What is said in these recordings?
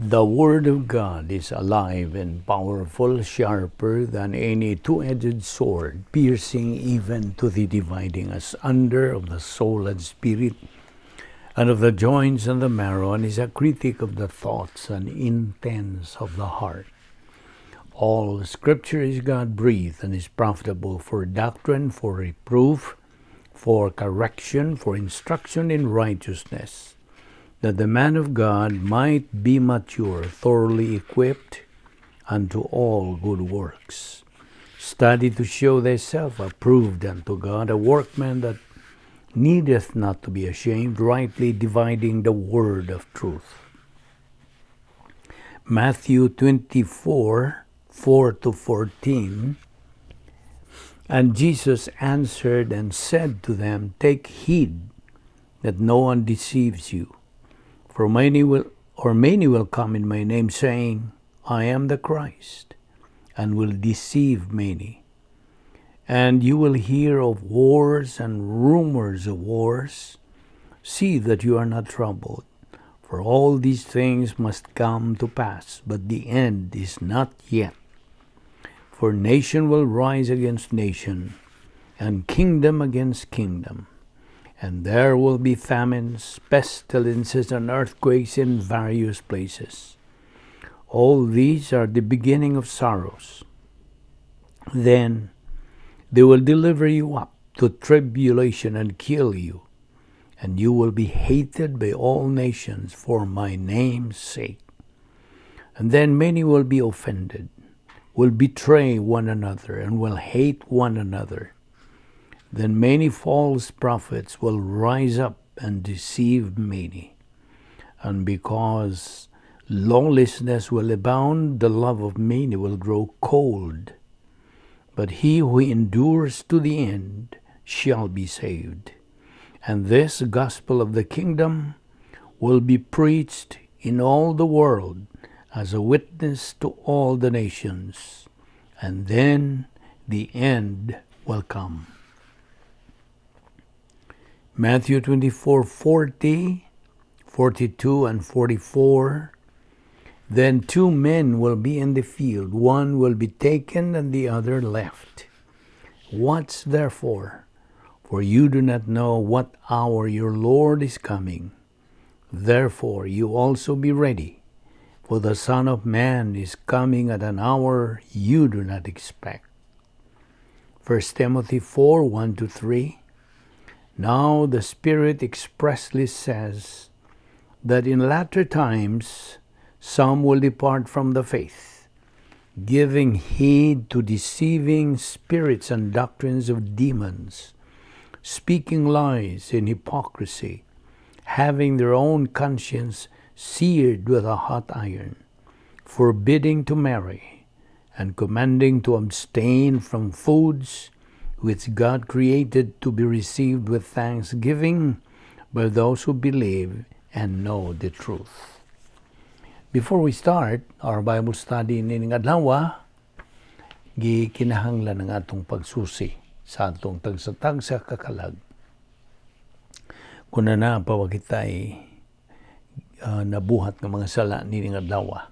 The Word of God is alive and powerful, sharper than any two-edged sword, piercing even to the dividing asunder of the soul and spirit, and of the joints and the marrow, and is a critic of the thoughts and intents of the heart. All Scripture is God-breathed and is profitable for doctrine, for reproof, for correction, for instruction in righteousness, that the man of God might be mature, thoroughly equipped unto all good works. Study to show thyself approved unto God, a workman that needeth not to be ashamed, rightly dividing the word of truth. Matthew 24, 4 to 14. And Jesus answered and said to them, "Take heed that no one deceives you. For many will come in my name, saying, 'I am the Christ,' and will deceive many. And you will hear of wars and rumors of wars. See that you are not troubled, for all these things must come to pass, but the end is not yet. For nation will rise against nation, and kingdom against kingdom. And there will be famines, pestilences, and earthquakes in various places. All these are the beginning of sorrows. Then they will deliver you up to tribulation and kill you, and you will be hated by all nations for my name's sake. And then many will be offended, will betray one another, and will hate one another. Then many false prophets will rise up and deceive many. And because lawlessness will abound, the love of many will grow cold. But he who endures to the end shall be saved. And this gospel of the kingdom will be preached in all the world as a witness to all the nations, and then the end will come." Matthew 24, 40, 42, and 44. Then two men will be in the field, one will be taken and the other left. Watch therefore, for you do not know what hour your Lord is coming. Therefore you also be ready, for the Son of Man is coming at an hour you do not expect. 1 Timothy 4, 1 to 3. Now the Spirit expressly says that in latter times some will depart from the faith, giving heed to deceiving spirits and doctrines of demons, speaking lies in hypocrisy, having their own conscience seared with a hot iron, forbidding to marry, and commanding to abstain from foods which God created to be received with thanksgiving by those who believe and know the truth. Before we start our Bible study nining adlaw, gikinahanglan ang atong pagsusi sa atong tagsa-tagsa kakalag. Kung na pa wa kitay nabuhat nga mga sala nining adlaw,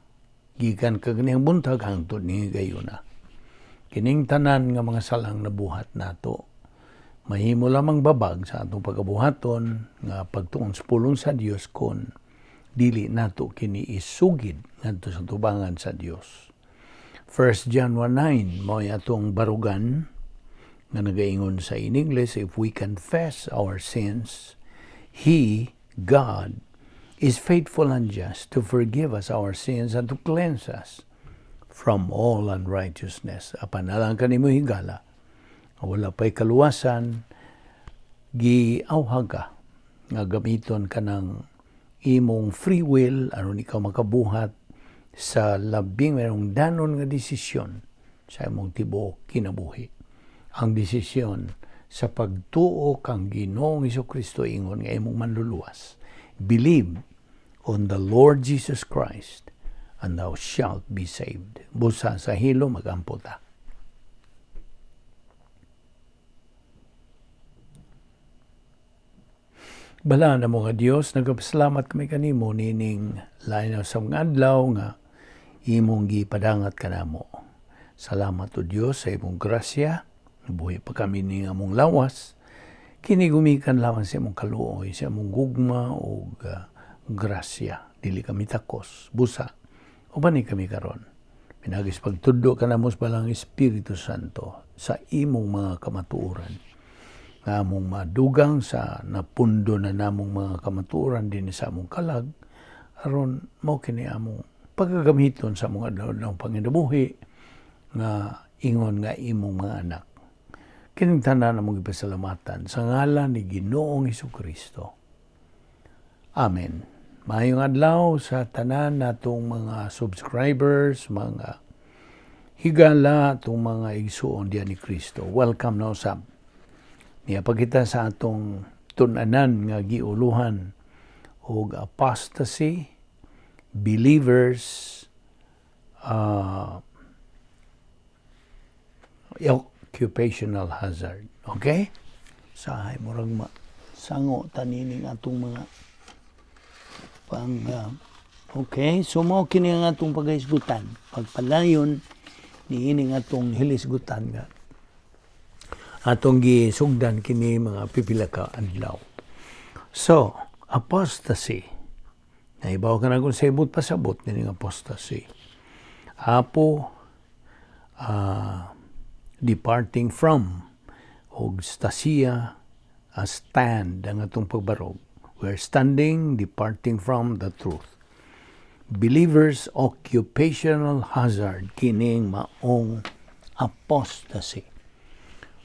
gikan kaganihang buntag hangtod ni gayuna. Kining tanan nga mga salang nabuhat nato, mahimo lamang babag sa atong pagabuhaton nga pagtuon sa pulong sa Dios kon dili nato kini isugid ngadto sa tubangan sa Dios. 1 John 1:9 mao atong barugan nga nagaingon sa in English, "If we confess our sins, He, God, is faithful and just to forgive us our sins and to cleanse us from all unrighteousness." Apan alang kanimo, higala, wala pa'y kaluwasan, giawhag ka nga gamiton ka ng imong free will aron ikaw makabuhat sa labing mayroong danon nga desisyon sa imong tibuok kinabuhi. Ang desisyon sa pagtuo kang Ginoong Kristo ingon nga imong manluluwas. Believe on the Lord Jesus Christ and thou shalt be saved. Busa sa hilo, magampo ta. Balaan namo nga Dios, nagapasalamat kami kanimo nining lain sa mga adlaw nga imong gipadangat kanamo. Salamat, O Dios, sa imong grasya. Buhi pa kami ning among lawas. Kini gumikan lamang sa imong kaluoy, sa imong gugma ug grasya. Dili kami takos, busa. Uban ni kami karon. Pinaagi sa pagtudlo kanamo sa Balaang Espiritu Santo sa imong mga kamatuoran nga among madugang sa napundo na namong mga kamatuoran dinhi sa among kalag, aron mao kini among pagkagamiton sa among adlaw-adlaw panginabuhi nga ingon nga imong mga anak. Kining tanan among gipasalamatan sa ngalan ni Ginoong Kristo. Amen. Maayong adlaw sa tanan natong mga subscribers, mga higala, atong mga igsuon diha ni Kristo. Welcome na usab. Niya kita sa atong tun-anan nga giuluhan og apostasy, believers, occupational hazard. Okay? Sahay, murag ma sango tanining atong mga pang okay, so mao kini ang atong paghisgutan, pagpalayon niining atong hilisgutan nga atong gisugdan kini mga pipila ka adlaw. So, apostasy. Naibaw ka na kung sa ibot pasabot nining apostasy. Apo, departing from, og stasia, a stand ang atong pagbarog. We're standing, departing from the truth. Believers' occupational hazard, kining maong apostasy.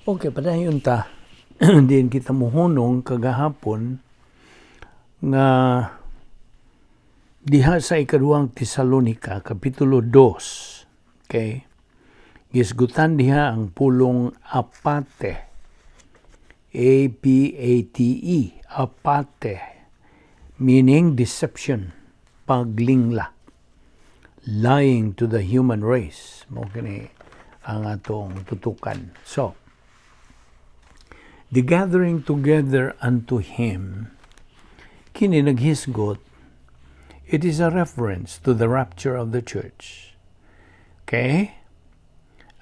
Okay, padayon ta. Diin kita muhunong kagahapon nga diha sa Ikaduhang Tesalonika, Kapitulo 2. Okay? Gisgutan diha ang pulong apate. apate, apate, meaning deception, paglingla, lying to the human race. Mao kini ang atong tutukan. So, the gathering together unto him, kini naghisgot, it is a reference to the rapture of the church. Okay?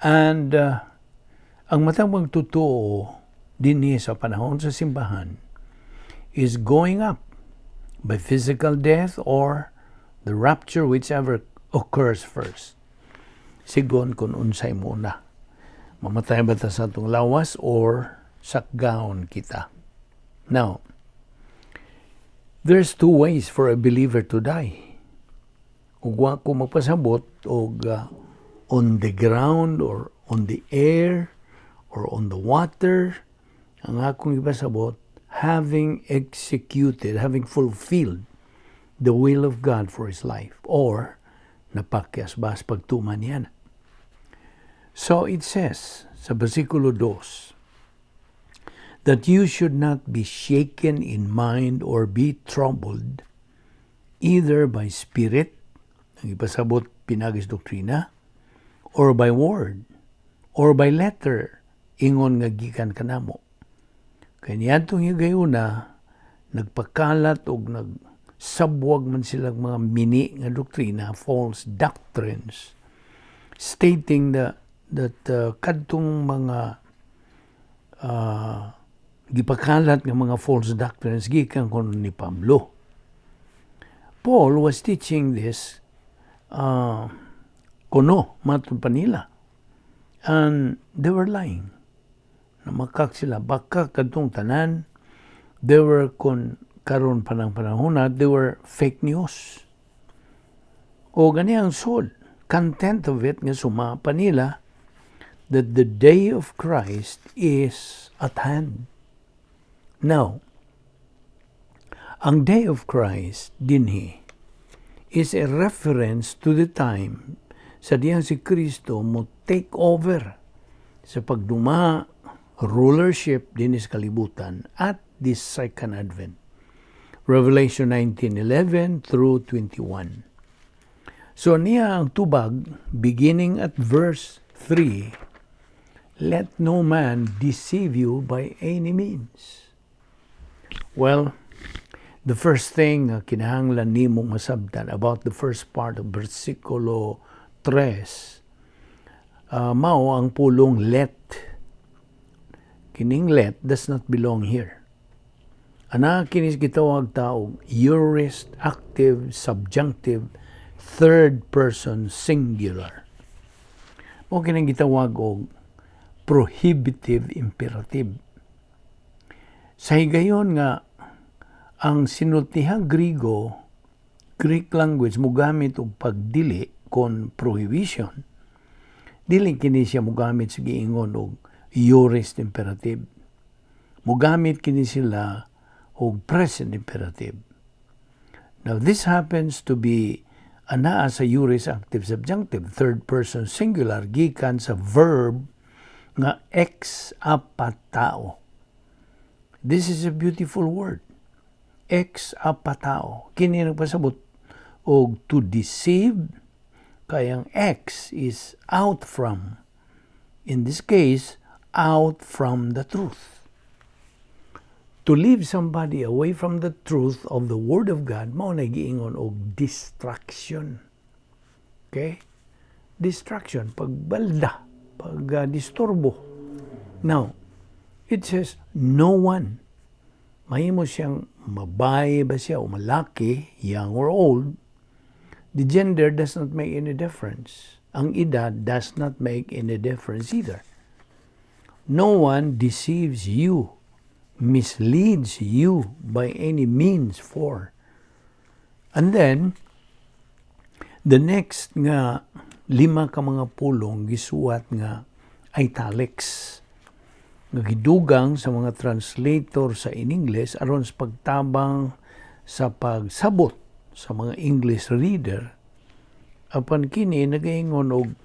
And ang matag magtotoo dinhi sa panahon sa simbahan is going up by physical death or the rapture, whichever occurs first. Sigon kung unsay muna. Mamatay ba ta sa atong lawas or sakgaon kita? Now, there's two ways for a believer to die. Ug wa ko magpasabot og on the ground or on the air or on the water. Ang akong ipasabot, having executed, having fulfilled the will of God for his life, or napakyas ba sa pagtuman niya. So it says sa versikulo 2, that you should not be shaken in mind or be troubled either by spirit, ang ipasabot pinaagi sa doktrina, or by word, or by letter, ingon nga gikan kanamo. Kay niadtong higayuna, nagpakalat og nagsabwag man silang mga mini nga doktrina, false doctrines, stating that kadtong mga gipakalat nga mga false doctrines gikan kuno ni Pablo. Paul was teaching this kuno matud pa nila. And they were lying. Namakak sila baka kadtong tanan they were kon karon pa ng panahon na they were fake news. O gani ang sud, content of it nga suma pa nila that the day of Christ is at hand. Now, ang day of Christ dinhi is a reference to the time sa diyang si Kristo mo take over sa pagduma, rulership dinhi sa kalibutan at this second advent. Revelation 19:11 through 21. So niya ang tubag beginning at verse 3, "Let no man deceive you by any means." Well, The first thing nga kinahanglan nimo masabtan about the first part of versikulo 3, mao ang pulong "let." Kining "let" does not belong here. Ana kini gitawag ta og aorist active subjunctive third person singular. Mao kining gitawag og prohibitive imperative. Sa higayon nga ang sinultihang Grigo, Greek language, mugamit og pagdili kon prohibition, dili kini siya mugamit sa giingon og aorist imperative. Mugamit kini sila og present imperative. Now, this happens to be anaa sa aorist active subjunctive, third person singular, gikan sa verb nga ex apatao. This is a beautiful word. Ex apatao. Kini nagpasabot og to deceive, kay ang ex is out from. In this case, out from the truth. To leave somebody away from the truth of the Word of God, mao na giingon og distraction. Okay? Distraction, pagbalda, pag-disturbo. Now, it says, "no one." Mahimo siyang mabaye ba siya o malaki, young or old, the gender does not make any difference. Ang edad does not make any difference either. No one deceives you, misleads you by any means for. And then, the next nga lima ka mga pulong gisuwat nga italics nga gidugang sa mga translator sa in English aron sa pagtabang sa pagsabot sa mga English reader. Apan kini nagaingon og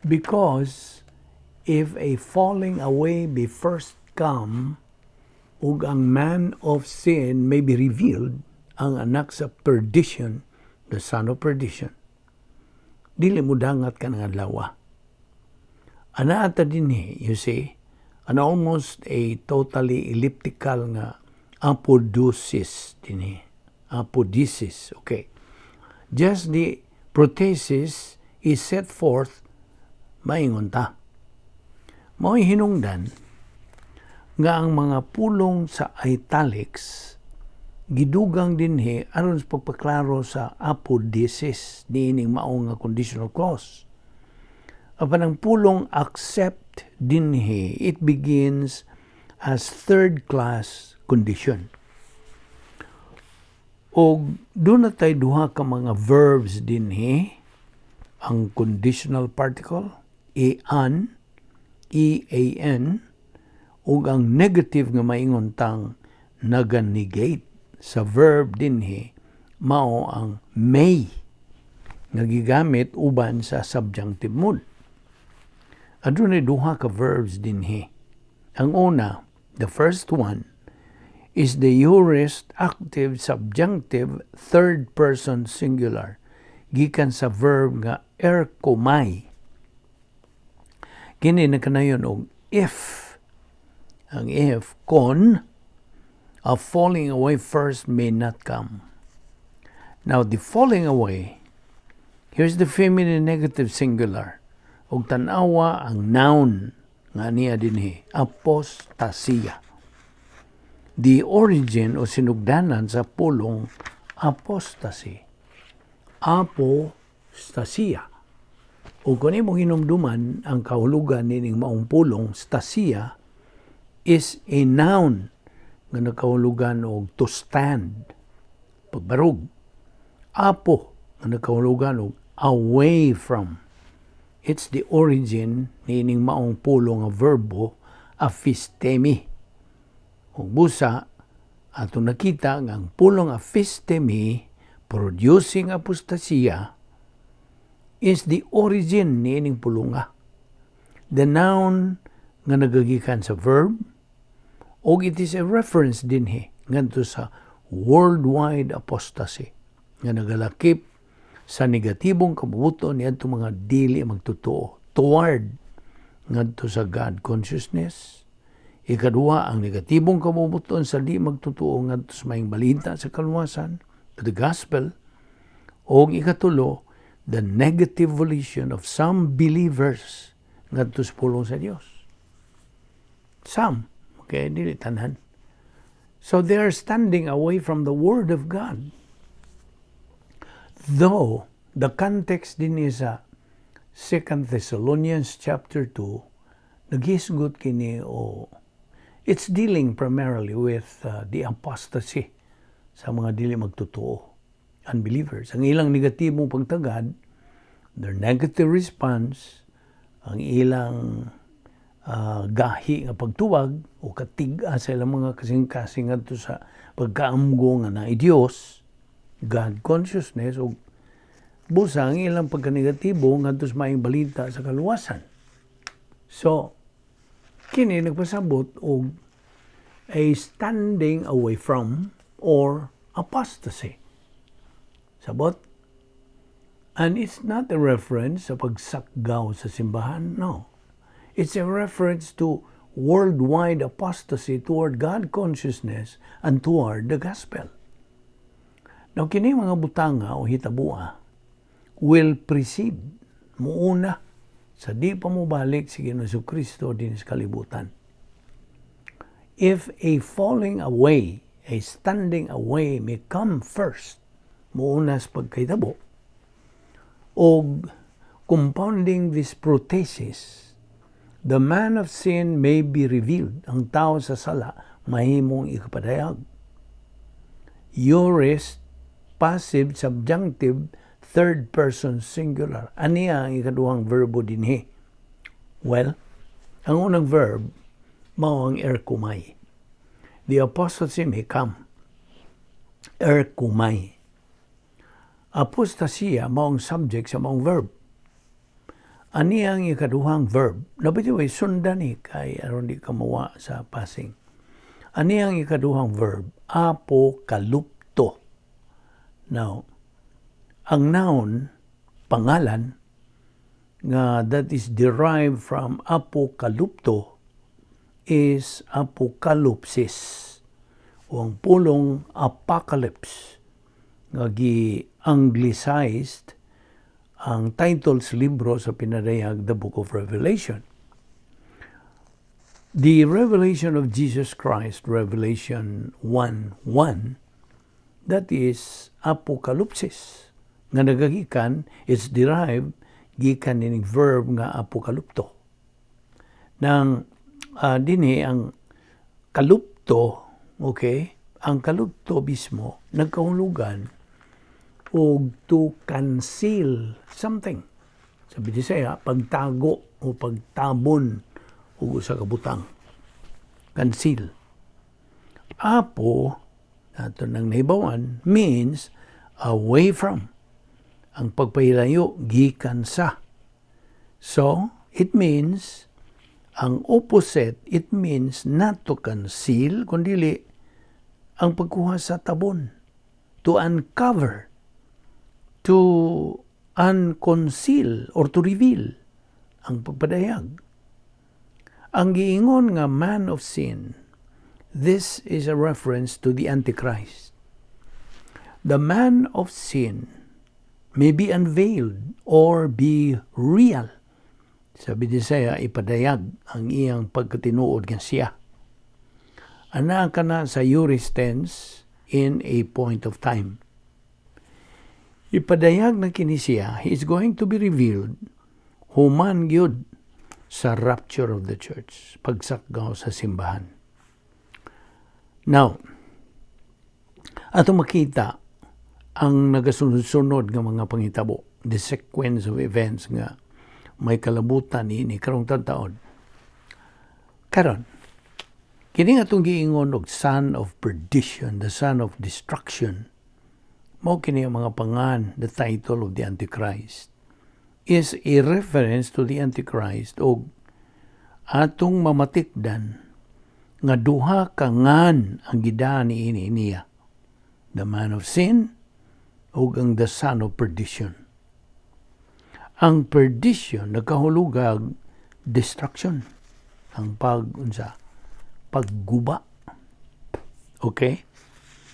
"because if a falling away be first come ug ang man of sin may be revealed, ang anak sa perdition, the son of perdition." Dili mo dangat kanang adlaw. Ana ata dinhi, you see, an almost a totally elliptical nga apodosis dinhi. Apodesis, okay. Just the prothesis is set forth, maingon ta. Mao'y hinungdan nga ang mga pulong sa italics gidugang dinhi aron sa pagpaklaro sa apodesis niining mao nga conditional clause. Apan ang pulong "accept" dinhi, it begins as third class condition. Og duna na tay duha ka mga verbs dinhi, ang conditional particle an, ean, ug ang negative nga maingon tang naga-negate sa verb dinhi mao ang "may" nga gigamit uban sa subjunctive mood. Adunay duha ka verbs dinhi. Ang una, the first one, is the aorist active subjunctive third person singular gikan sa verb nga erchomai. Kini nagkanayon og if. Ang if kon a falling away first may not come. Now, the falling away, here's the feminine negative singular. Og tan-awa ang noun nga niya dinhi, apostasia. The origin o sinugdanan sa pulong apostasy. Apostasia. O kung imong hinumduman ang kahulugan nining maong pulong, stasia is a noun nga nagkahulugan og to stand, pagbarug. Apo nga nagkahulugan og away from. It's the origin niining maong pulong nga verbo aphistemi. Ug busa ato nakita nga ang pulong aphistemi producing apostasia is the origin niining pulunga. The noun nga nagagikan sa verb og it is a reference dinhi ngadto sa worldwide apostasy nga nagalakip sa negatibong kabubuton niadto mga dili magtotoo toward ngadto sa God consciousness, Ikaduha, ang negatibong kabubut-on sa di magtotoo ngadto sa maayong balita sa kaluwasan, to the gospel. O ikatulo, the negative volition of some believers ngadto sa pulong sa Dios. Some, okay, dili tanan. So they are standing away from the Word of God. Though the context din sa 2 Thessalonians chapter 2, naghisgot kini o it's dealing primarily with the apostasy sa mga dili magtotoo, unbelievers. Ang ilang negatibong pagtagad, their negative response, ang ilang gahi nga pagtuwag o katig-a sa ilang mga kasing-kasing ngadto sa pagkaamgo nga naay Dios, God consciousness, o busa ang ilang pagkanegatibo ngadto sa maayong balita sa kaluwasan. So, kini nagpasabot og a standing away from or apostasy. Sabot? And it's not a reference sa pagsakgaw sa simbahan, no. It's a reference to worldwide apostasy toward God consciousness and toward the gospel. Now, kini mga butanga o hitabua will precede, muuna, sa di pa mobalik si Ginoong Kristo din sa kalibutan. If a falling away, a standing away may come first, muuna sa pagkahitabo, og compounding this prothesis, the man of sin may be revealed. Ang tao sa sala, mahimong ikapadayag. Aorist, passive, subjunctive, third person singular. Aniya ang ikaduhang verbo dinhi? Well, ang unang verb, mao ang erchomai. The apostasy may come. Erchomai. Apostasia mao ang subject sa maong verb. Ani ang ikaduhang verb? Na by the way, sundan ni kay aron di ka mawa sa passing. Ani ang ikaduhang verb? Apokalupto. Now, ang noun, pangalan, nga that is derived from apokalupto is apokalupsis o ang pulong apocalypse nga gi-anglicized ang title sa libro sa pinadayag, the Book of Revelation. The revelation of Jesus Christ, Revelation 1:1, that is apokalupsis nga nagagikan, it's derived gikan nining verb nga apokalupto. Nang dinhi ang kalupto, okay, ang kalupto mismo nagkahulugan og to conceal something. Sa Bisaya, pagtago o pagtabon og usa ka butang. Conceal. Apo, ato nang nahibawan, means away from. Ang pagpahilayo, gikan sa. So, it means, ang opposite, it means not to conceal, kundi ang pagkuha sa tabon. To uncover, to unconceal, or to reveal, ang pagpadayag. Ang giingon nga man of sin, this is a reference to the Antichrist. The man of sin may be unveiled or be real. Sa Bisaya, ipadayag ang iyang pagkatinuod nga siya. Ana ka na sa aorist tense in a point of time. Ipadayag na kini siya, he is going to be revealed human gyud sa rapture of the church, pagsakgaw sa simbahan. Now, ato makita ang nagasunod-sunod nga mga panghitabo, the sequence of events nga may kalabutan ni karong taon. Karon, kini nga atong giingon og son of perdition, the son of destruction, mao kini ang mga pangan, the title of the Antichrist, is a reference to the Antichrist og atong mamatikdan nga duha ka ngan ang gidaan niini niya. The man of sin ug ang the son of perdition. Ang perdition nagkahulugag destruction. Ang pag unsa pagguba. Okay?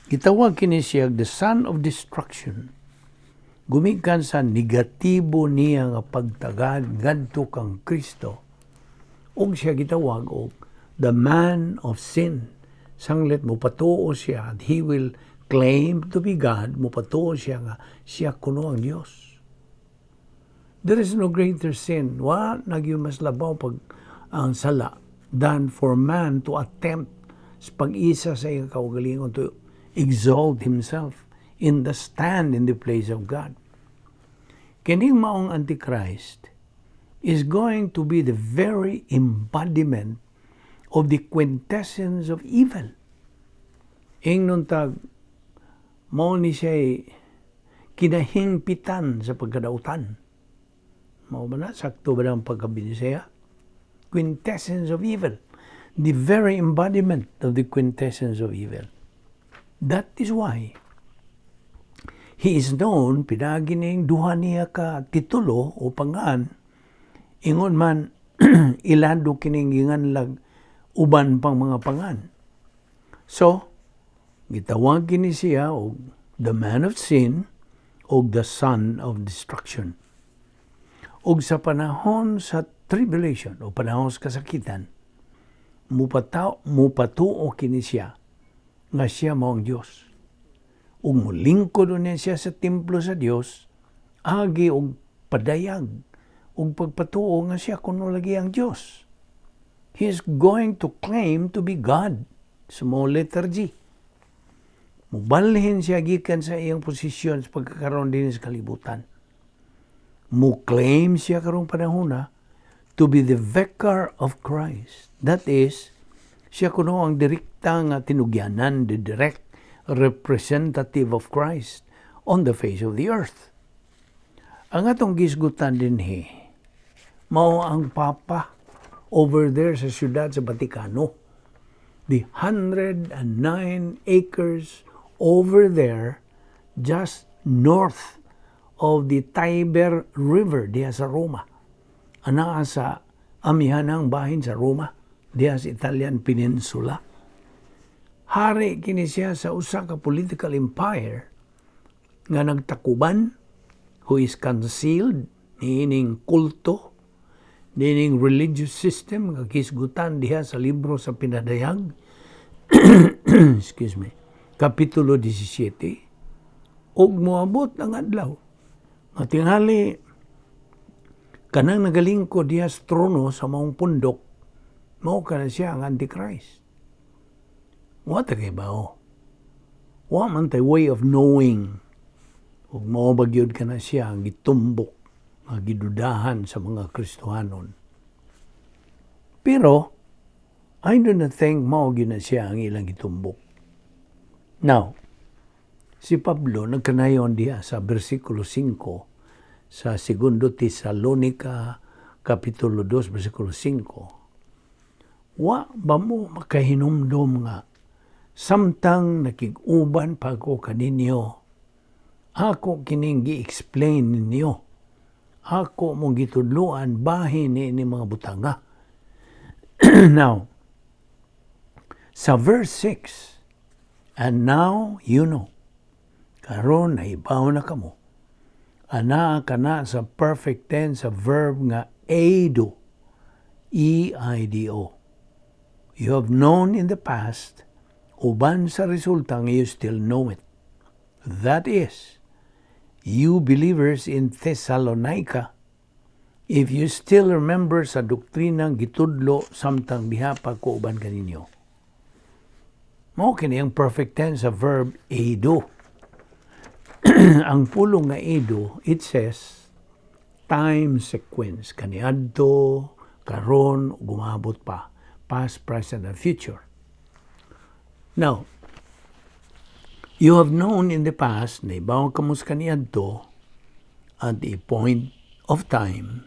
Gitawag kini siya the son of destruction gumikan sa negatibo niya nga pagtagad ngadto kang Kristo, ug siya gitawag og the man of sin. Sanglit mopatuo siya and he will claim to be God, mopatuo siya nga siya kuno ang Dios. There is no greater sin. Wa na mas labaw pag ang sala than for man to attempt sa pag-isa sa iyang kaugalingon to exalt himself in the stand in the place of God. Kining maong Antichrist is going to be the very embodiment of the quintessence of evil. Ingnon tag mao ni siya kinahingpitan sa pagkadautan. Mao ba na? Sakto ba ang pagkabinisaya? Quintessence of evil. The very embodiment of the quintessence of evil. That is why he is known, pinaagi ning duha niya ka titulo o pangan, ingon man ilado kining ginganlag uban pang mga pangan. So, gitawag kini siya og the man of sin og the son of destruction. Og sa panahon sa tribulation o panahon sa kasakitan, mupatuo kini siya nga siya mao ang Dios. Ug mulingkod niya siya sa templo sa Dios, agi og padayag ug pagpatuo nga siya kuno lagi ang Dios. He is going to claim to be God. Small letter G. Mubalhin siya gikan sa iyang posisyon sa pagkakaroon din sa kalibutan. Mu-claim siya karong panahona to be the vicar of Christ. That is, siya kuno ang direkta nga tinugyanan, the direct representative of Christ on the face of the earth. Ang atong gisgutan dinhi, mao ang Papa over there sa siyudad sa Vaticano. The 109 acres over there, just north of the Tiber River diha sa Roma. Anaa sa amihanang bahin sa Roma, diha sa Italian Peninsula. Hari kini siya sa usa ka political empire nga nagtakuban, who is concealed niining kulto, niining religious system nga gisgutan diha sa libro sa Pinadayag, excuse me, kapitulo 17. Ug moabot ang adlaw nga tingali kanang nagalingkod diha sa trono sa maong pundok, mao kana siya ang Antichrist. Wa ta kay bao. Wa man tay way of knowing ug mao ba gyud kana siya ang gitumbok nga gidudahan sa mga Kristohanon. Pero I do not think mao gyud na siya ang ilang gitumbok. Now, si Pablo nagkanayon diha sa bersikulo 5 sa Segundo Tesalonica kapitulo 2 bersikulo 5. Wa ba mo makahinumdom nga samtang nakig-uban pa ko kaninyo, ako kining gi-explain ninyo? Ako mong gitudloan bahin ni mga butanga. Now, sa verse 6, "And now you know," karon nahibaw na kamo. Anaa kana sa perfect tense sa verb nga eido, eido. You have known in the past, uban sa resulta nga you still know it. That is, you believers in Thessalonica, if you still remember sa doktrinang gitudlo samtang diha pa ko uban kaninyo. Mao kini ang perfect tense sa verb eido. Ang pulong nga eido, it says time sequence, kaniadto, karon, gumabot pa, past, present, and future. Now, you have known in the past, nahibaw kamo sa kaniadto, at a point of time,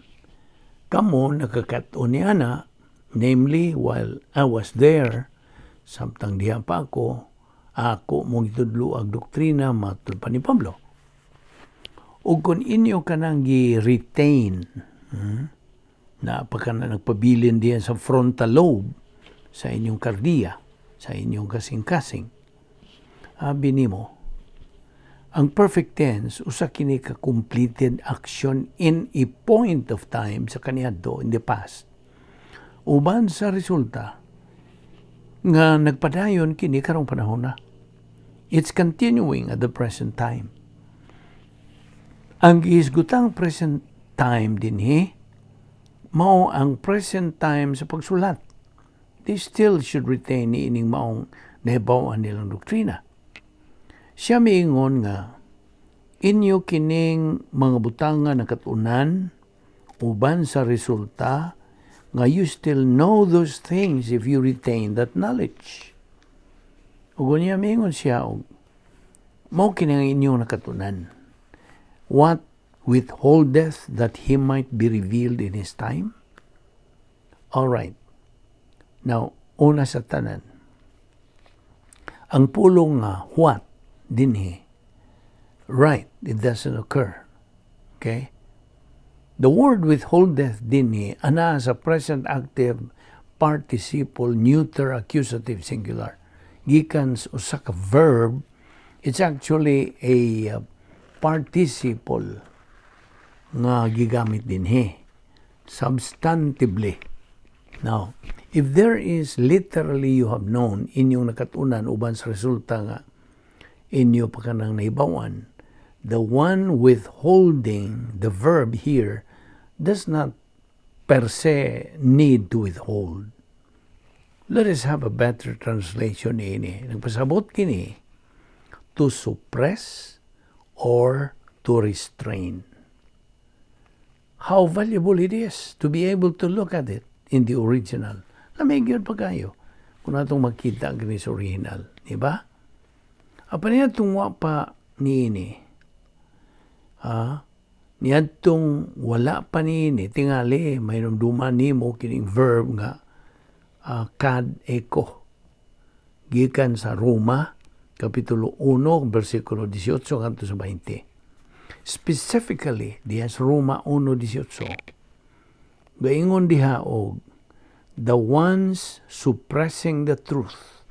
kamo nakakaton ni ana, namely, while I was there, samtang diha pa ako, ako mong gitudlo ang doktrina, matud pa ni Pablo. Ug kung inyo kanang gi-retain, na pa ka na nagpabilin diyan sa frontal lobe, Sa inyong kardiya, sa inyong kasing-kasing. Abi nimo, ang perfect tense usa kini ka completed action in a point of time sa kaniadto, in the past. Uban sa resulta nga nagpadayon kini karong panahon na. It's continuing at the present time. Ang gihisgutang present time dinhi mao ang present time sa pagsulat. They still should retain ining maong nahibaw-an nilang doktrina. Siya miingon nga inyo kining mga butanga nakatunan uban sa resulta nga you still know those things if you retain that knowledge. Ug unya miingon siya og mao kini ang inyong nakatunan. What withholdeth that he might be revealed in his time? All right. Now, una sa tanan. Ang pulong nga "what" dinhi, right, it doesn't occur. Okay? The word "withholdeth" dinhi ana sa present active participle neuter accusative singular. Gikan sa usa ka verb, it's actually a participle nga gigamit dinhi substantively. Now, if there is literally "you have known," inyong nakatunan uban sa resulta nga inyo pa kanang nahibawan, the one withholding, the verb here, does not per se need to withhold. Let us have a better translation ini. Nagpasabot kini to suppress or to restrain. How valuable it is to be able to look at it in the original. Lamig yun pa kayo kung atong makita kini sa original. Di ba? Apan niadtong wa pa niini. Ah, niadtong wala pa niini, tingali may dumduman nimo kining verb nga kad echo. Gikan sa Roma, Kapitulo 1, versikulo 18 ngadto sa 20. Specifically, diha sa Roma 1:18. Gaingon diha og the ones suppressing the truth.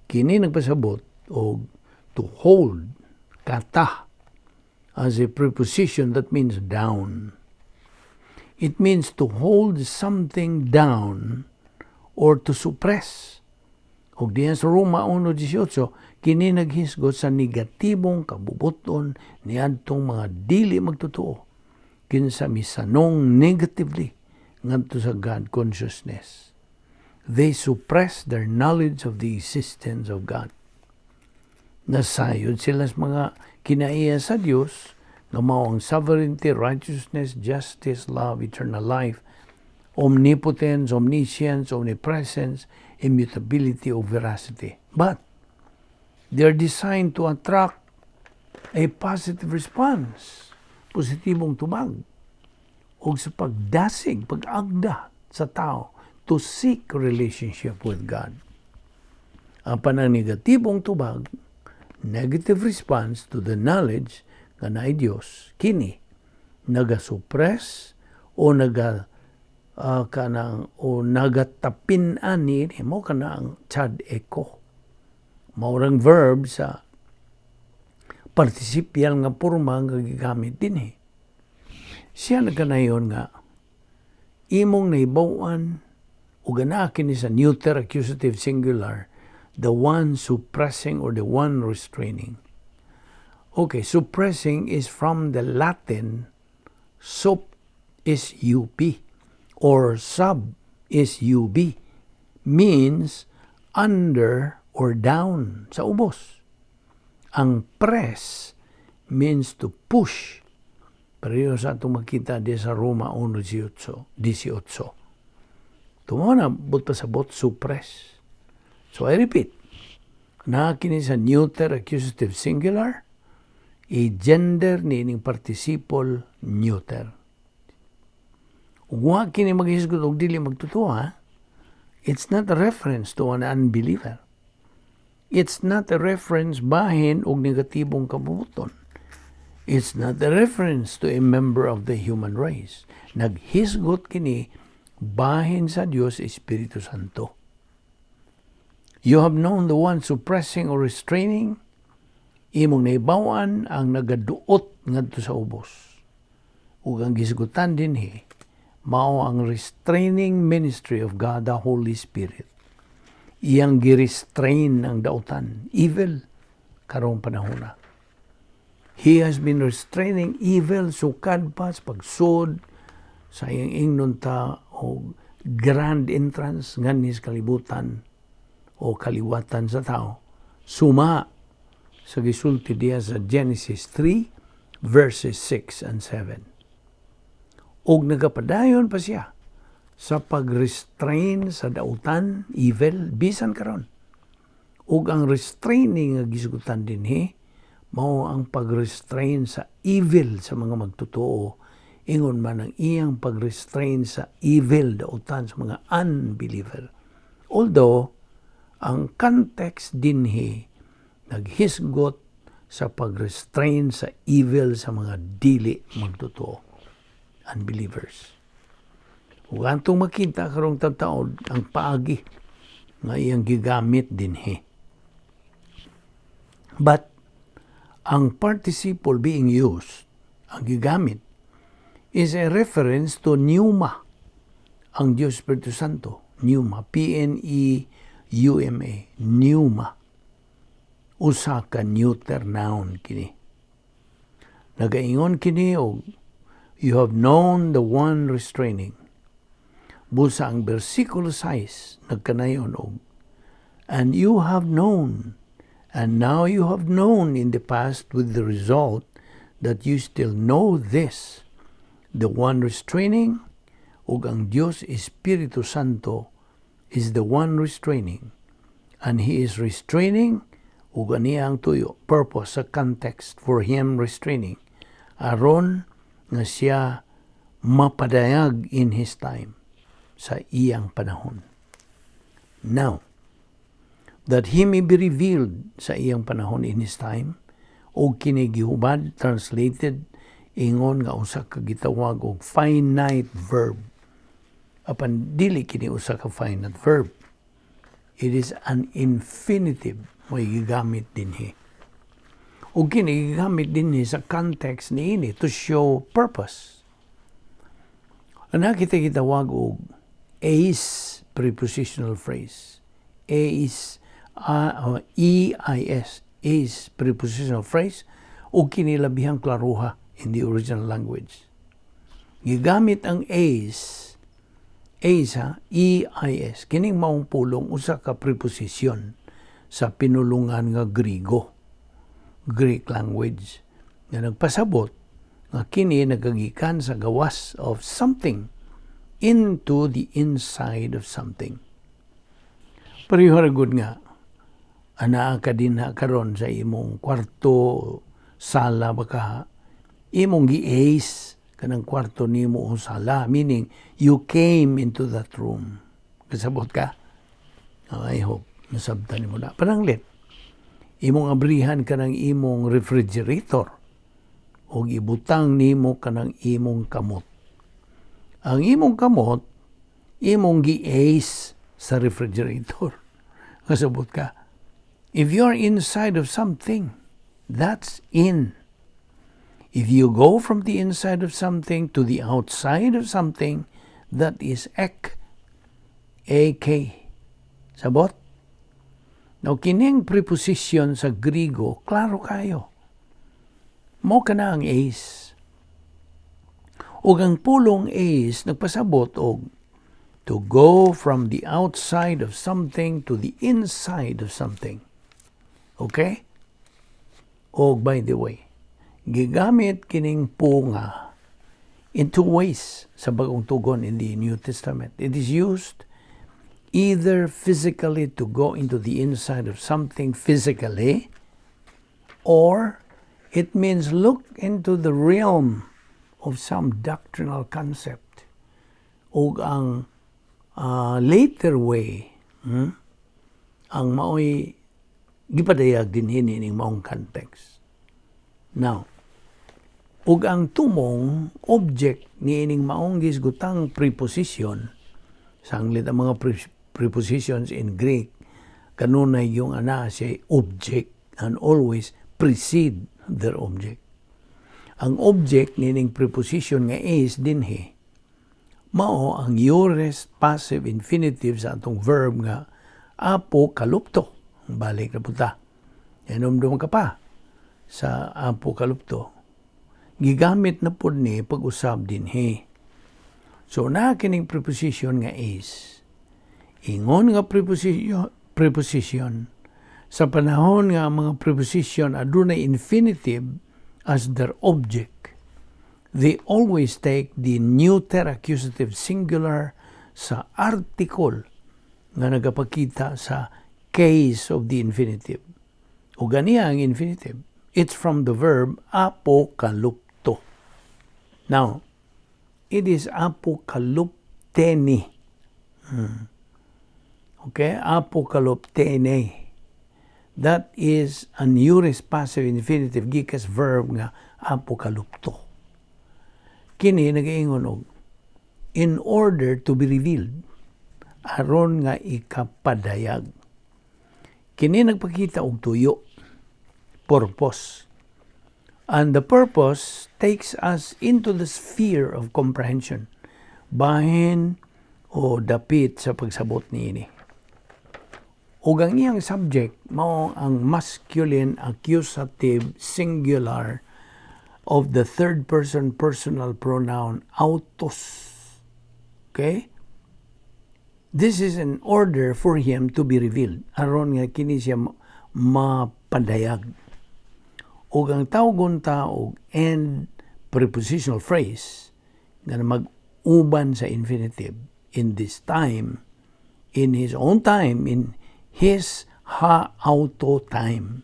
Kini nagpasabot og to hold, kata, as a preposition that means down. It means to hold something down or to suppress. Og diyan sa Roma 1:18, kini naghisgot sa negatibong kabubuton niadtong mga dili magtotoo kinsa misanong negatively ngadto sa God consciousness. They suppress their knowledge of the existence of God. Nasayod sila sa mga kinaiya sa Dios nga mao ang sovereignty, righteousness, justice, love, eternal life, omnipotence, omniscience, omnipresence, immutability, o veracity. But they are designed to attract a positive response, positibong tubag, o sa pagdasig, pag-agda sa tao to seek relationship with God. Apan ang negatibong tubag, negative response to the knowledge nga naay Dios, kini naga-suppress o naga kanang o nagatapin-an ni mo kana ang chad echo. Mao rang verb sa participial nga porma nga gigamit dinhi. Siya nagkanayon nga imong nahibaw-an ug anaa kini sa neuter accusative singular, the one suppressing or the one restraining. Okay, suppressing is from the Latin sup is up or sub is ub, means under or down, sa ubos. Ang press means to push. Pareho sa atong makita di sa Roma 1:18. 18. Tumo na, but pasabot, suppress. So I repeat, naa kini sa neuter accusative singular, i-gender ni ining participle neuter. Ug wa kini maghisgot og dili magtotoo, ha? It's not a reference to an unbeliever. It's not a reference bahin og negatibong kabubuton. It's not a reference to a member of the human race. Naghisgot kini bahin sa Dios Espiritu Santo. You have known the one suppressing or restraining, imong nahibaw-an ang nagaduot ngadto sa ubos. Ug ang gisgutan dinhi mao ang restraining ministry of God the Holy Spirit. Iyang girestrain ang dautan, evil, karong panahona. He has been restraining evil sukad pa sa pagsud sa iyang, ingnon ta og, grand entrance nganhi sa kalibutan o kaliwatan sa tao. Suma sa gisulti diya sa Genesis 3 verses 6 and 7. Og nagapadayon pa siya sa pag-restrain sa dautan, evil, bisan karon. Ug ang restraining nga gisgutan dinhi mao ang pag-restrain sa evil sa mga magtotoo, ingon man ang iyang pag-restrain sa evil, dautan, sa mga unbeliever. Although ang context dinhi naghisgot sa pag-restrain sa evil sa mga dili magtotoo, unbelievers. Ug atong makita karong taod ang paagi nga iyang gigamit dinhi. But ang participle being used, ang gigamit, is a reference to pneuma, ang Diyos Espiritu Santo. Pneuma, pneuma, pneuma. Usa ka neuter noun kini. Nagaingon kini og you have known the one restraining. Busa ang versikulo 6 nagkanayon og and you have known, and now you have known in the past, with the result that you still know this, the one restraining, ug ang Dios Espiritu Santo is the one restraining, and He is restraining, ug ania ang tuyo, purpose sa context for Him restraining, aron nga siya mapadayag in His time, sa iyang panahon. Now, that He may be revealed sa iyang panahon, in His time, og kini gihubad, translated ingon nga usa ka gitawag og finite verb. Apan dili kini usa ka finite verb. It is an infinitive may gigamit dinhi. Ug kini gigamit dinhi sa context niini to show purpose. Ana kita gitawag og eis prepositional phrase. Eis, eis, eis prepositional phrase, ug kini labihang klaruha in the original language. Gigamit ang eis, eis ha, eis, kining maong pulong usa ka preposition sa pinulungan nga Grigo, Greek language, nga nagpasabot nga kini nagagikan sa gawas of something into the inside of something. Pareho ra gud nga anaa ka dinha karon sa imong kwarto, sala baka, imong gi-eis kanang kwarto nimo o sala, meaning you came into that room. Kasabot ka? Oh, I hope nasabtan nimo na. Pananglit imong abrihan kanang imong refrigerator og ibutang nimo kanang imong kamot. Ang imong kamot imong gi-eis sa refrigerator. Kasabot ka? If you're inside of something, that's in. If you go from the inside of something to the outside of something, that is ek. AK. Sabot? Now, kining preposition sa Grigo, klaro kayo. Mao kana ang eis. Ug ang pulong eis nagpasabot og to go from the outside of something to the inside of something. Okay? Og by the way, gigamit kining punga in two ways sa Bagong Tugon, in the New Testament. It is used either physically, to go into the inside of something physically, or it means look into the realm of some doctrinal concept. O ang later way, ang maoy gipadayag din ning maong context. Now, ug ang tumong object niining maong gisgutang preposition, sanglit ang mga prepositions in Greek Kanunay yung ana siya object and always precede their object. Ang object nining preposition nga eis dinhi mao ang aorist passive infinitive sa atong verb nga apokalupto. Balik na pud ta. Hinumdum ka pa sa apokalupto. Gigamit na pud ni pag-usab dinhi. So na kining preposition nga eis. Ingon nga preposition, sa panahon nga ang mga preposition adunay infinitive as their object, they always take the neuter accusative singular sa article nga nagapakita sa case of the infinitive. O ganiya ang infinitive. It's from the verb apokalupto. Now, it is apokaluptene. Okay, apokaluptene. That is an aorist passive infinitive gikas verb nga apokalupto. Kini nagaingon og in order to be revealed, aron nga ikapadayag. Kini nagpakita og tuyo, purpose. And the purpose takes us into the sphere of comprehension. Bahin o dapit sa pagsabot niini. Ug ang iyang subject mao ang masculine accusative singular of the third person personal pronoun autos. Okay? This is an order for him to be revealed. Aron nga kini siya mapadayag. Ug ang tawgon ta og end prepositional phrase nga mag-uban sa infinitive in this time, in his own time, in his ha auto time,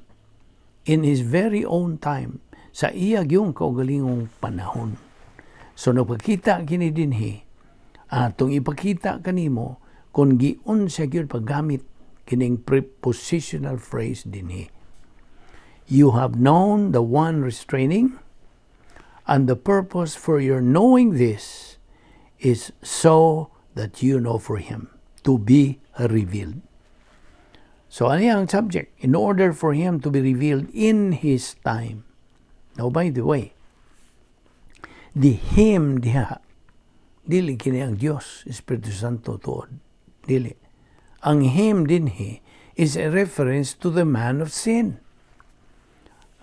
in his very own time, sa iya gyung kaugalingong panahon. So nagpakita kini dinhi, atong ipakita kanimo kung giunsa gyud paggamit kining prepositional phrase dinhi. You have known the one restraining, and the purpose for your knowing this is so that you know for him to be revealed. So ano ang subject? In order for him to be revealed in his time. Now, by the way, the him diha, dili kini ang Dios, Espiritu Santo tuod. Dili. Ang him dinhi is a reference to the man of sin.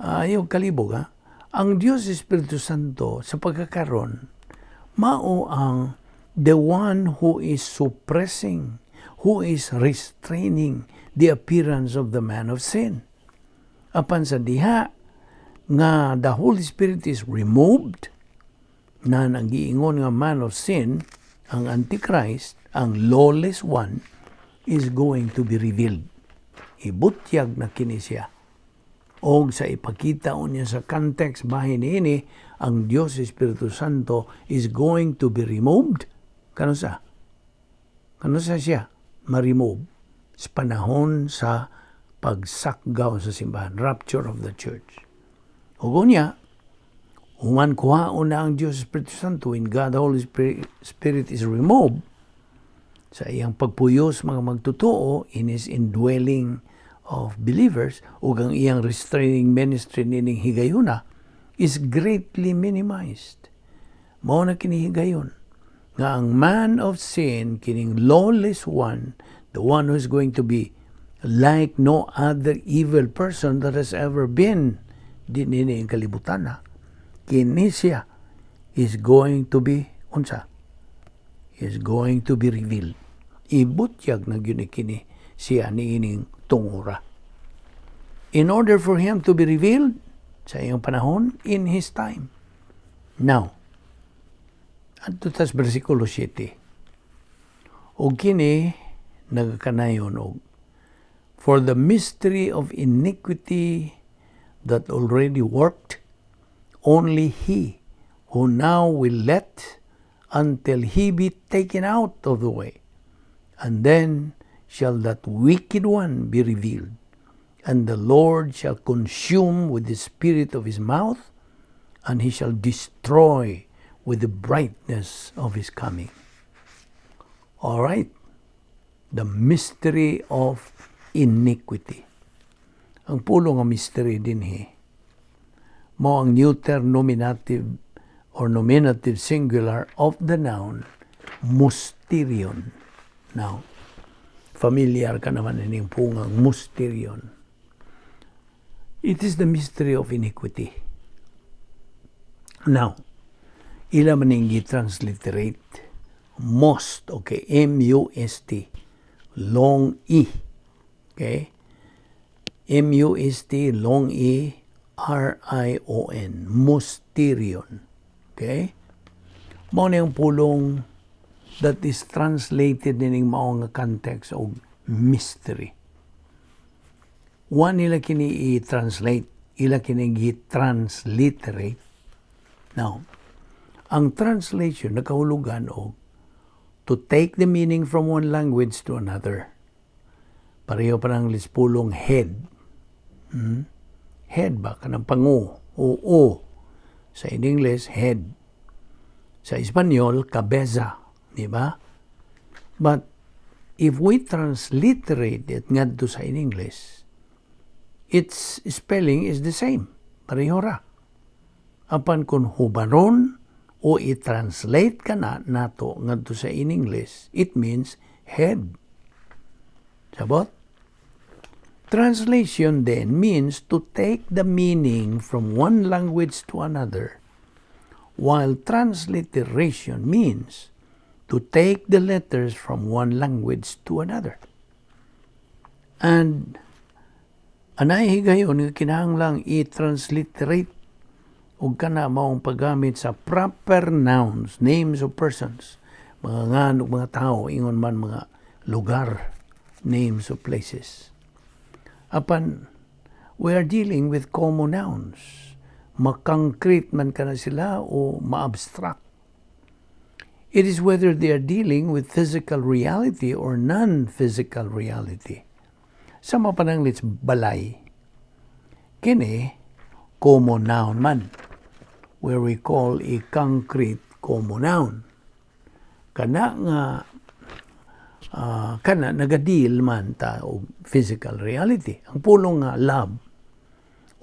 Ayaw kalibog ha. Ang Dios Espiritu Santo sa pagkakaron mao ang the one who is suppressing, who is restraining the appearance of the man of sin. Apan sa diha nga the Holy Spirit is removed, na ang giingon nga man of sin, ang Antichrist, ang lawless one, is going to be revealed. Ibutyag na kini siya. Og sa ipakita unya sa context bahin niini, ang Dios Espiritu Santo is going to be removed. Kano sa? Kano sa siya ma-remove? Sa panahon sa pagsakgaw sa simbahan, rapture of the church. Ug unya, human kuhaon na ang Dios Espiritu Santo, when God the Holy Spirit is removed, sa iyang pagpuyo sa mga magtotoo in his indwelling of believers ug ang iyang restraining ministry nining higayuna is greatly minimized. Mao na kini higayon nga ang man of sin, kining lawless one, the one who is going to be like no other evil person that has ever been dinhi ang kalibutan na kini siya is going to be unsa, is going to be revealed. Ibutyag na gyud ni kini siya niining tungura in order for him to be revealed sa iyang panahon, in his time. Now, adto tas bersikulo 7. Og kini nagakanayon og, "For the mystery of iniquity that already worked, only he who now will let until he be taken out of the way. And then shall that wicked one be revealed, and the Lord shall consume with the spirit of his mouth, and he shall destroy with the brightness of his coming." All right. The mystery of iniquity. Ang pulong nga mystery dinhi mao ang neuter nominative or nominative singular of the noun musterion. Now, familiar ka naman ining pungang musterion. It is the mystery of iniquity. Now, ila man ning transliterate must, okay, M-U-S-T, long E, okay? M-U-S-T, long E, R-I-O-N, musterion. Okay? Mao ni ang pulong that is translated nining mao nga context og mystery. Wa nila kini i-translate, ila kini gi-transliterate. Now, ang translation nakahulugan og to take the meaning from one language to another. Pareho pa ng pulong head. Head ba? Kanang pango. O o. Sa in English, head. Sa Espanyol, cabeza. Di ba? But if we transliterate it ngadto sa in English, its spelling is the same. Pareho ra. Apan kung hubaron o i-translate ka na nato ngadto sa in English, it means head. Sabot? Translation then means to take the meaning from one language to another, while transliteration means to take the letters from one language to another. And anay higayon nga kinahanglang i-transliterate ug kana maong paggamit sa proper nouns, names of persons, mga ngan ug mga tao, ingon man mga lugar, names of places. Apan we are dealing with common nouns. Ma-concrete man kana sila o ma-abstract. It is whether they are dealing with physical reality or non-physical reality. Sama pa nang balay. Kini, common noun man, where we call a concrete common noun. Kana nga kana nagadeal man ta og physical reality. Ang pulong nga love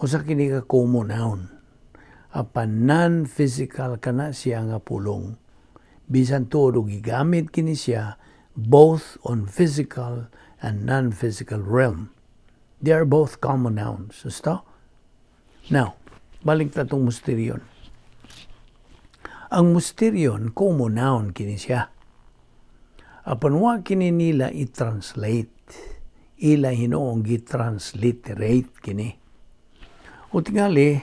usa kini ka common noun. Apan non-physical kana siya nga pulong. Bisan tuod og gigamit kini siya both on physical and non-physical realm. They are both common nouns. Gusto? Now, balik ta tong mysterion. Ang mysterion, common noun kini siya. Apan wa kini nila i-translate. Ila hinuong gi-transliterate kini. O tingali,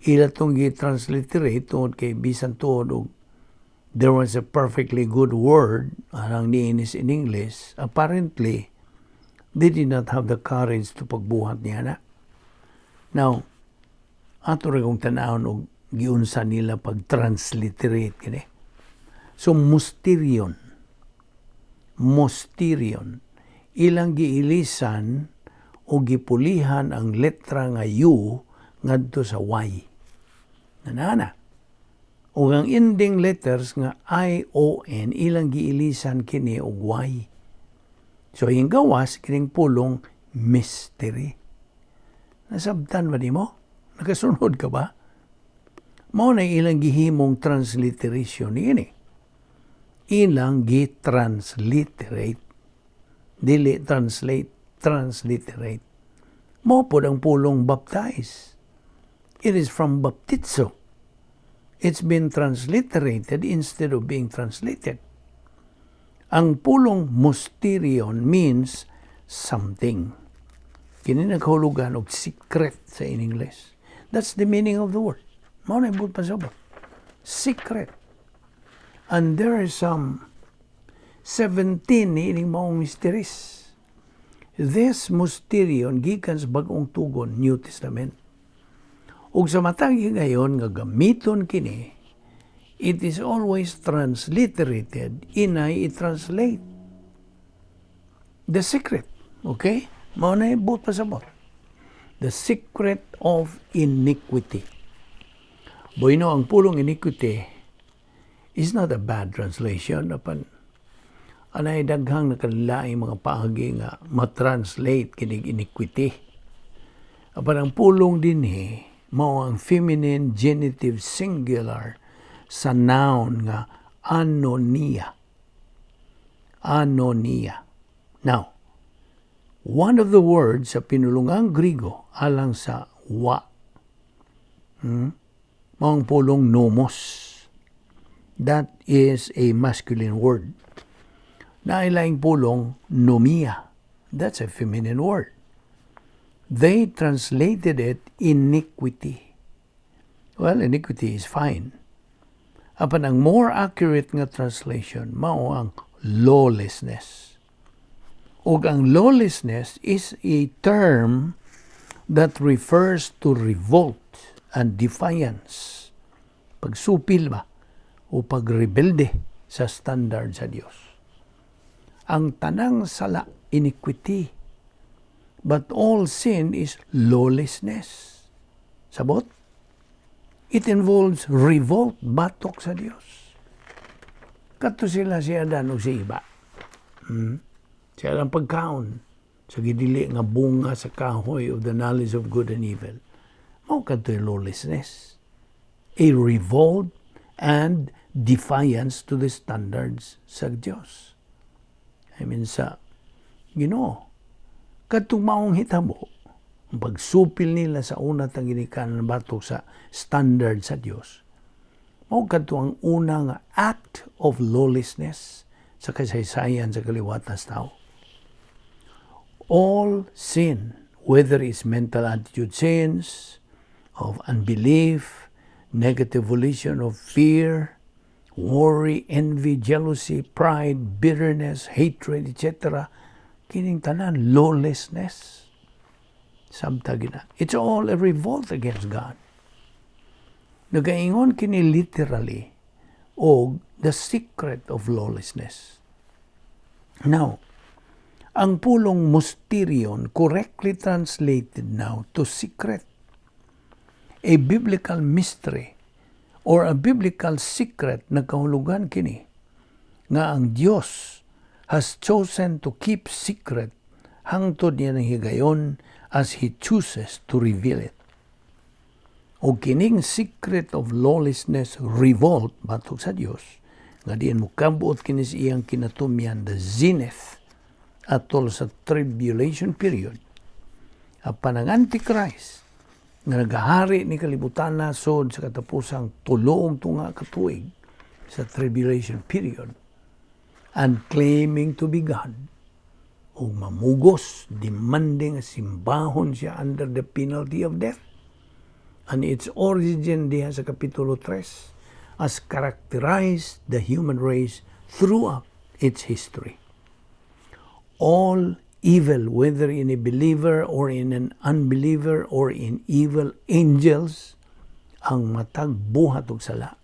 ila tong gi-transliterate tungod kay bisan tuod og there was a perfectly good word anang niinis in English, apparently, they did not have the courage to pagbuhat niya na. Now, ato ra kong tan-awon og giunsa nila pag-transliterate kini. So, mysterion. Mysterion. Ilang giilisan o gipulihan ang letra nga U ngadto sa Y. Nanana. O ang ending letters nga I O N, ilang giilisan kini og Y. So yung gawas kining pulong mystery. Nasabtan ba nimo? Nakasunod ka ba? Mao na ilang gihimong transliteration niini. Ilang gi-transliterate. Dili translate, transliterate. Mao pod ang pulong baptize. It is from baptizo. It's been transliterated instead of being translated. Ang pulong mysterion means something. Kini naghulugan og secret sa in English. That's the meaning of the word. Mao na ibot pasabot. Secret. And there are some 17 niining maong mysteries. This mysterion gikan sa Bag-ong Tugon, New Testament. Ug sa matag higayon nga gamiton kini, it is always transliterated, inay i-translate. The secret, okay? Mao na ibot pasabot. The secret of iniquity. Bueno, ang pulong iniquity is not a bad translation. Apan, Anay daghang nakalaing mga paagi nga ma-translate kinig iniquity. Apan ang pulong dinhi mao ang feminine genitive singular sa noun nga anonia. Anonia. Now, one of the words sa pinulungang Grigo alang sa wa, mao ang pulong nomos. That is a masculine word. Naay laing pulong nomia. That's a feminine word. They translated it iniquity. Well, iniquity is fine. Apan ang more accurate nga translation mao ang lawlessness. Ug ang lawlessness is a term that refers to revolt and defiance. Pagsupil ba o pagrebelde sa standard sa Dios. Ang tanang sala, iniquity. But all sin is lawlessness. Sabot? It involves revolt batok sa Dios. Kadto sila si Adan ug si Eva. Sa ilang pagkaon sa gidili nga bunga sa kahoy of the knowledge of good and evil. Mao kadto lawlessness. A revolt and defiance to the standards sa Dios. I mean, sa Ginoo. Kadtong maong hitabo, ang pagsupil nila sa una tang ginikanan batok sa standard sa Dios. Mao kadto ang una nga act of lawlessness sa kasaysayan sa kaliwatan sa tao. All sin, whether it's mental attitude sins, of unbelief, negative volition of fear, worry, envy, jealousy, pride, bitterness, hatred, etc., kining tanan lawlessness. Samtang gina. It's all a revolt against God. Nagaingon kini literally og the secret of lawlessness. Now, ang pulong mysterion correctly translated now to secret. A biblical mystery or a biblical secret, nagkahulugan kini nga ang Dios has chosen to keep secret hangtod niya ng higayon as He chooses to reveal it. O kining secret of lawlessness, revolt batok sa Dios, nga diin mo kabuot kini sa iyang kinatumyan, the zenith, atol sa tribulation period. Apan ang Antichrist nga nagahari ni kalibutan na sod sa katapusang tuloong tunga katuig sa tribulation period and claiming to be God o mamugos, demanding simbahon siya under the penalty of death, and its origin diha sa Kapitulo 3 has characterized the human race throughout its history. All evil, whether in a believer or in an unbeliever or in evil angels, ang matag buhat og sala.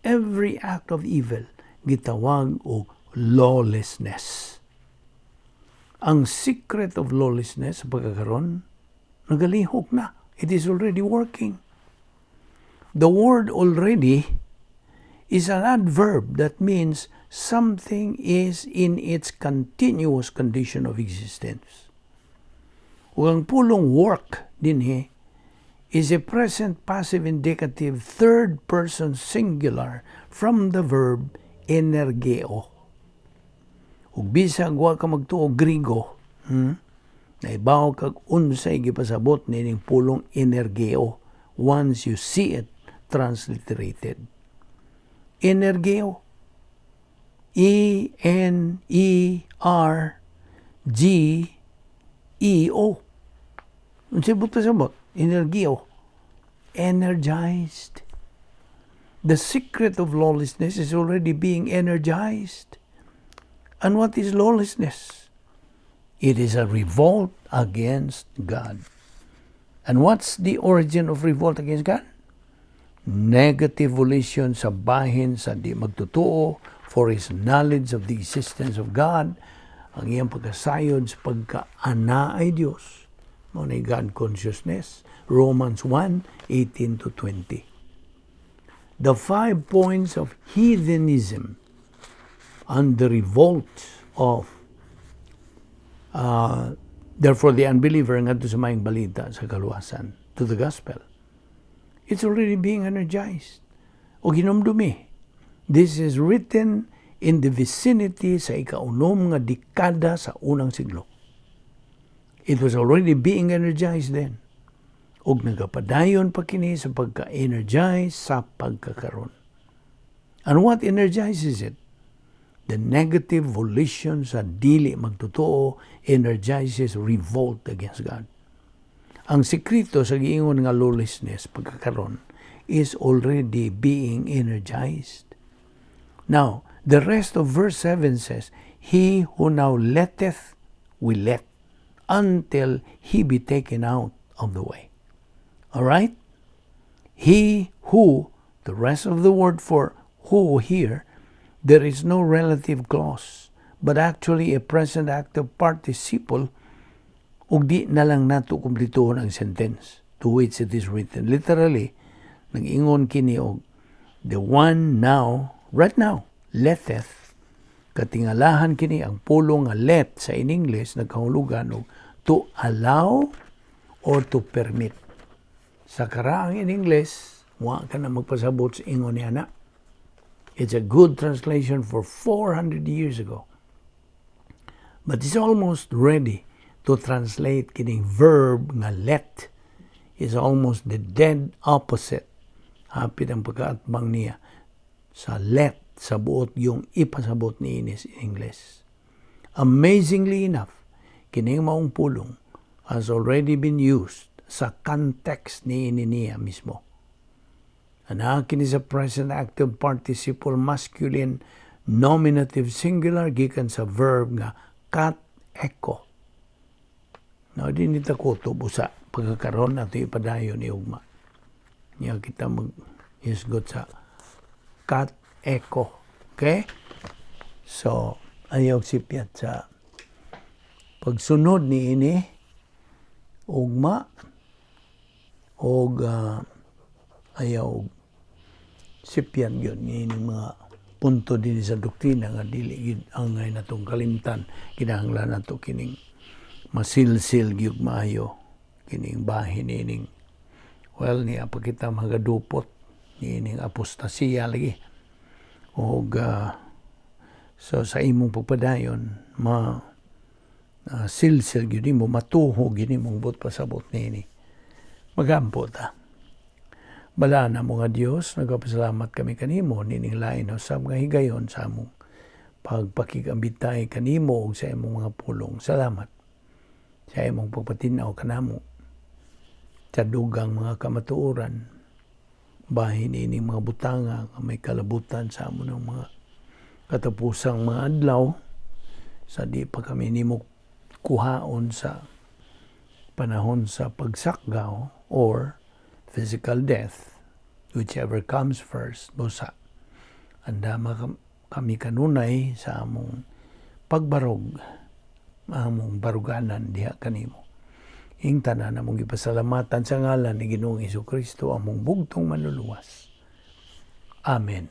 Every act of evil gitawag og lawlessness. Ang secret of lawlessness sa pagkakaron, nagalihok na. It is already working. The word "already" is an adverb that means something is in its continuous condition of existence. Ug ang pulong "work" dinhi is a present passive indicative third person singular from the verb energeo. Ug bisag wa ka magtuo Grigo, naibaw kag unsay gipasabot nining pulong energeo once you see it transliterated. Energeo. E N E R G E O. Unsay buot pasabot? Energeo. Energized. The secret of lawlessness is already being energized. And what is lawlessness? It is a revolt against God. And what's the origin of revolt against God? Negative volition sa bahin sa di magtotoo for his knowledge of the existence of God, ang iyang pagkasayod sa pagka-anaay Dios. Mao na God consciousness. Romans 1, 18 to 20. The five points of heathenism. And the revolt of therefore the unbeliever ngadto sa maayong balita sa kaluwasan, to the gospel. It's already being energized. O hinumdumi, this is written in the vicinity sa ikaunom nga dekada sa unang siglo. It was already being energized then. Ug nagapadayon pa kini sa pagka-energize sa pagkakaron. And what energizes it? The negative volition sa dili magtotoo energizes revolt against God. Ang sekreto sa giingon nga lawlessness pagkakaron is already being energized. Now, the rest of verse 7 says, "He who now letteth will let until he be taken out of the way." All right? He who, the rest of the word for "who" here, there is no relative clause, but actually a present active participle, ug di na lang nato kumplituhon ang sentence to which it is written. Literally, nag-ingon kini og the one now, right now, letteth. Katingalahan kini ang pulong nga "let" sa in English nagkahulugan og to allow or to permit. Sa karaang in English, wa ka na magpasabot sa ingon niya na. It's a good translation for 400 years ago. But it's almost ready to translate kining verb nga "let" is almost the dead opposite. Hapit ang pagkaatbang niya sa "let" sa buot yung ipasabot ni Ines in English. Amazingly enough, kining maong pulong has already been used sa context ni ini niya mismo. Ana kini sa present active participle masculine nominative singular gikan sa verb nga kat eko. Now, di ni ta kutob usa pagkakaroon nato ipadayon ni ugma. Niya kita mag hisgot sa kat eko. Okay? So, ayaw sipyat sa pagsunod ni ini ugma og ayaw sipyan gyud ni ining mga punto din sa doktrina nga dili gyud angay natong kalimtan. Kinahanglan nato kining masilsil gyud maayo kining bahin nining, well, niya pa kita magadupot niining apostasiya lagi og so sa imong pagpadayon ma silsil gyud nimo, matuho gyud nimong buot pasabot niini. Magampo ta. Balaan namo nga Dios, nagapasalamat kami kanimo nining lain usab nga higayon sa among pagpakigambitay kanimo ug sa imong mga pulong. Salamat sa imong pagpatin-aw kanamo sa dugang mga kamatuoran bahin ining mga butanga nga may kalabutan sa amo ng mga katapusang mga adlaw sa di pa kami nimo kuhaon sa panahon sa pagsakgaw or physical death, whichever comes first, busa. Andama kami kanunay sa among pagbarog, among baruganan diha kanimo. Ing tanan among gipasalamatan sa ngalan ni Ginoong Kristo, among bugtong manluluwas. Amen.